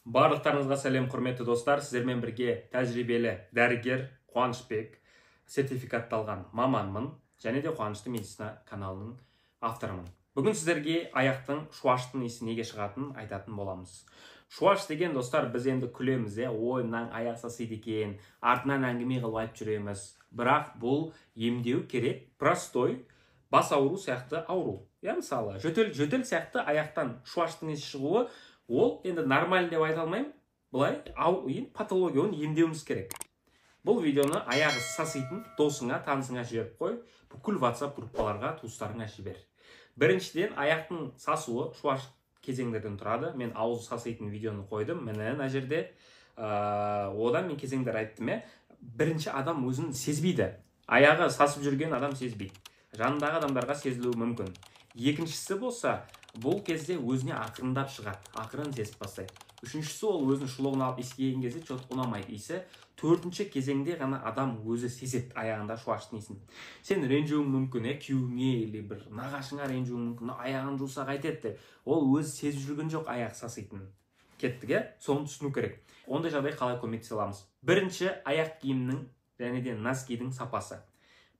Барлықтарыңызға сәлем, құрметті достар. Сіздермен бірге тәжірибелі дәрігер Қуанышбек, сертификатталған маманмын және де Қуанышты медицина каналының авторымын. Бүгін сіздерге аяқтың шуаштың иісі неге шығатынын айтатын боламыз. Шуаш деген, достар, біз енді күлеміз, ой, мынаң аяқ сасиды екен, артынан әңгіме қылып айтып жүреміз. Бірақ бұл емдеу керек, простой бас ауру сияқты ауру. Я, мысалы, жөтел сияқты аяқтан шуаштың иісі шығуы, ол енді нормально деп айта алмаймын. Былай, енді патология, оны емдеуіміз керек. Бұл видеоны аяғы саситын досыңа, танысыңа жіберіп қой, бүкіл WhatsApp группаларға, туыстарыңа жібер. Біріншіден, аяқтың сасуы шуаш кезеңдерден тұрады. Мен ауыз саситын видеоны қойдым, міне мына жерде. Одан мен кезеңдер айттым. Бірінші, адам өзін сезбейді. Аяғы сасып жүрген адам сезбейді. Жанындағы адамдарға сезілуі мүмкін. Екіншісі болса, бұл кезде өзіне ақырындап шығады, ақырын сезіп бастайды. Үшіншісі, ол өзінің шұлығын алып иіскеген кезде что-то ұнамайды иісі. Төртінші кезеңде ғана адам өзі сезеді аяғында шуаштың иісін. Сен ренжуің мүмкін, күйеуіңе или бір нағашыңа ренжуің мүмкін, аяғын жуса қайтеді деп. Ол өзі сезіп жүрген жоқ аяқ саситынын. Кеттік, соны түсіну керек. Ондай жағдай қалай көмектесе аламыз? Бірінші, аяқ киімнің және де носкидің сапасы.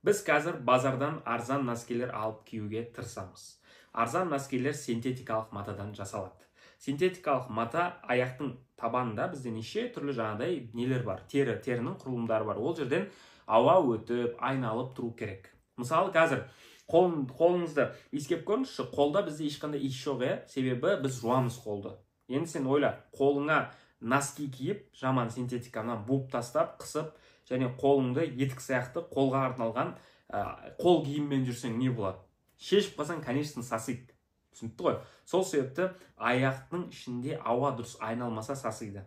Біз қазір базардан арзан носкилер алып киюге тырысамыз. Арзан носкилер синтетикалық матадан жасалады. Синтетикалық мата аяқтың табанында бізде неше түрлі жаңағыдай нелер бар, терінің құрылымдары бар. Ол жерден ауа өтіп, айналып тұру керек. Мысалы, қазір қолыңызды иіскеп көріңізші, қолда бізде ешқандай иіс жоқ, себебі біз жуамыз қолды. Енді сен ойла, қолыңа носки киіп, жаман синтетиканы буып тастап, қысып, және қолыңды етік сияқты қолға арналған қол киіммен жүрсең не болады? Шешіп қалсаң, конечно, сасиды. Түсінікті ғой. Сол себепті аяқтың ішінде ауа дұрыс айналмаса, сасиды.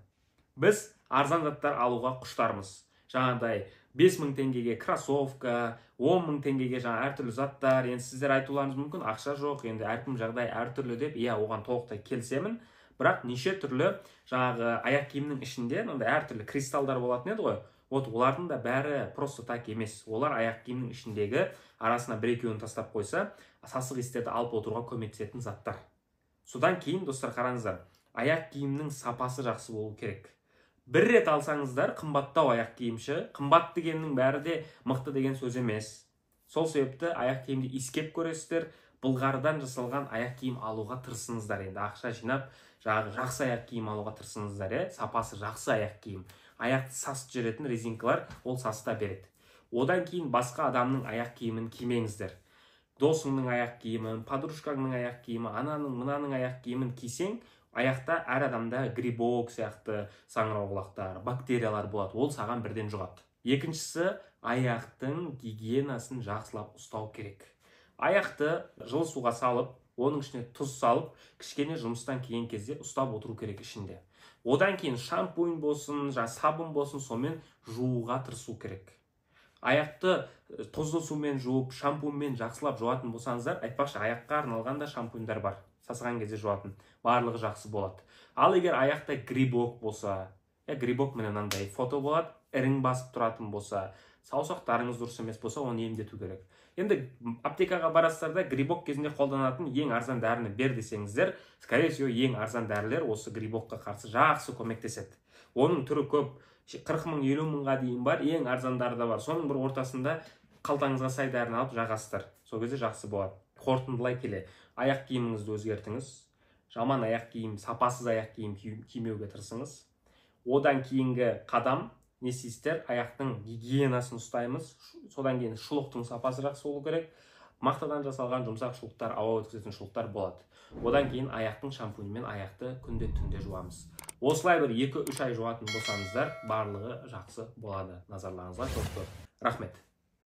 Біз арзан заттар алуға құштармыз. Жаңағыдай 5000 теңгеге кроссовка, 10 000 теңгеге жаңа әртүрлі заттар. Енді сіздер айтуларыңыз мүмкін, ақша жоқ, енді әркім жағдай әртүрлі деп. Иә, оған толықтай келісемін. Бірақ неше түрлі жаңағы аяқ киімнің ішінде мынандай әртүрлі кристалдар болатын еді ғой. Вот олардың да бәрі просто так емес. Олар аяқ киімнің ішіндегі арасына бір екеуін тастап қойса, сасық иістерді алып отыруға көмектесетін заттар. Содан кейін, достар, қараңыздар, аяқ киімнің сапасы жақсы болу керек. Бір рет алсаңыздар, қымбаттау аяқ киімші, қымбат дегеннің бәрі де мықты деген сөз емес. Сол себепті аяқ киімді иіскеп көресіздер, былғарыдан жасалған аяқ киім алуға тырысыңыздар. Енді ақша жинап, жаңағы жақсы аяқ киім алуға тырысыңыздар, сапасы жақсы аяқ киім. Аяқты сасытып жіберетін резинкалар ол сасыта береді. Одан кейін басқа адамның аяқ киімін кимеңіздер. Досыңның аяқ киімін, подружкаңның аяқ киімі, ананың, мынаның аяқ киімін кисең, аяқта әр адамда грибок сияқты саңырауқұлақтар, бактериялар болады. Ол саған бірден жұғады. Екіншісі, аяқтың гигиенасын жақсылап ұстау керек. Аяқты жылы суға салып, оның ішіне тұз салып, кішкене жұмыстан келген кезде ұстап отыру керек ішінде. Одан кейін шампунь болсын, жаңа сабын болсын, сонымен жууға тырысу керек. Аяқты тұзды сумен жуып, шампуньмен жақсылап жуатын болсаңыздар, айтпақшы, аяққа арналған да шампуньдар бар, сасыған кезде жуатын, барлығы жақсы болады. Ал егер аяқта грибок болса, грибок міне мынандай фото болады, ірің басып тұратын болса, саусақтарыңыз дұрыс емес болса, оны емдету керек. Енді аптекаға барасыздар да, грибок кезінде қолданатын ең арзан дәріні бер десеңіздер, скорее всего, ең арзан дәрілер осы грибокқа қарсы жақсы көмектеседі. Оның түрі көп, 40 мың, 50 мыңға дейін бар, ең арзандары да бар. Соның бір ортасында қалтаңызға сай дәріні алып жағасыздар. Сол кезде жақсы болады. Қорытындылай келе, аяқ киіміңізді өзгертіңіз. Жаман аяқ киім, сапасыз аяқ киім кимеуге тырысыңыз. Одан кейінгі қадам не істейсіздер? Аяқтың гигиенасын ұстаймыз. Содан кейін шұлықтың сапасы жақсы болу керек. Мақтадан жасалған жұмсақ шұлықтар, ауа өткізетін шұлықтар болады. Одан кейін аяқтың шампуньмен аяқты күнде, түнде жуамыз. Осылай бір 2-3 ай жуатын болсаңыздар, барлығы жақсы болады. Назарларыңызға көп көп рахмет.